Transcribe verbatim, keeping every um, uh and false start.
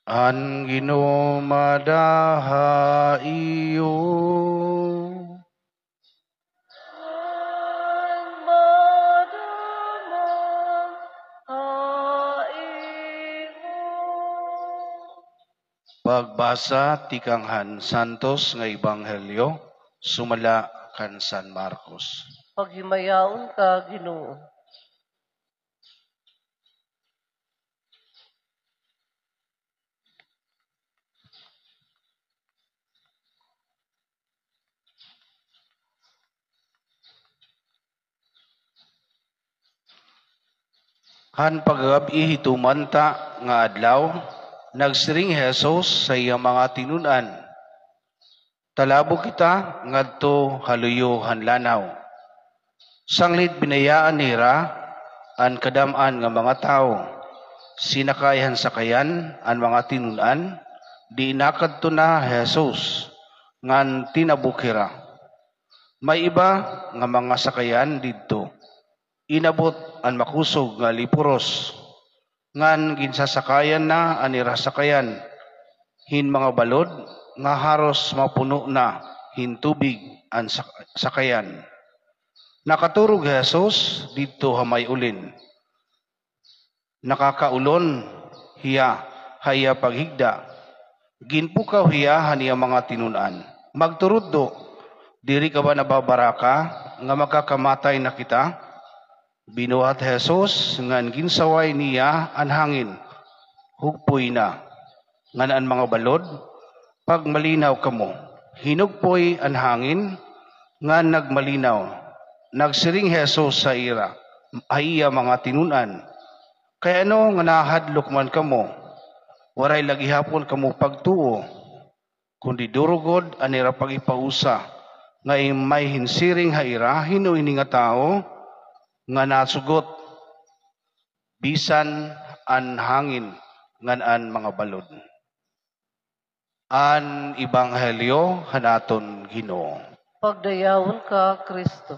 An Ginoo mada ha iyo. An madamo ha imo. Pagbasa tikang han Santos nga Ebanghelyo sumala kan San Marcos. Paghimayaon ka, Ginoo. Han pagkagab-i hitumanta nga adlaw, nagsiring hi Jesus sa iya mga tinun-an, "Talabo kita ngadto ha luyo han lanaw." Sanglit binayaan nira an kadam-an nga mga tawo. Sinakay han sakayan an mga tinun-an, di nakadto na hi Jesus, ngan tinabok hira. May iba nga mga sakayan didto. Inabot an makusog nga leporos, ngan ginsasakayan na an ira sakayan hin mga balod nga haros mapuno na hin tubig an sak-, sakayan. Nakaturog hi Jesus didto ha may ulin. Nakakaulon hiya ha iya paghigda. Ginpukaw hiya han iya mga tinun-an, "Magturudlo, diri ka ba nababaraka nga makakamatay na kita?" Binuhat hi Jesus ngan ginsaway niya an hangin. Hugpoy na. Ngan an mga balod, "Pagmalinaw kamo." Hinugpoy an hangin, ngan nagmalinaw. Nagsiring hi Jesus sa ira, ha iya mga tinun-an, "Kay ano nga nahadlok man kamo? Waray la gihapon kamo pagtuo." Kundi duro gud an ira pag-ipausa, nga may hinsiring ha ira, "Hin-o ini nga tawo nga nasugot bisan an hangin ngan an mga balod?" An Ebanghelyo han aton Ginoo. Pagdayawon ka, Kristo.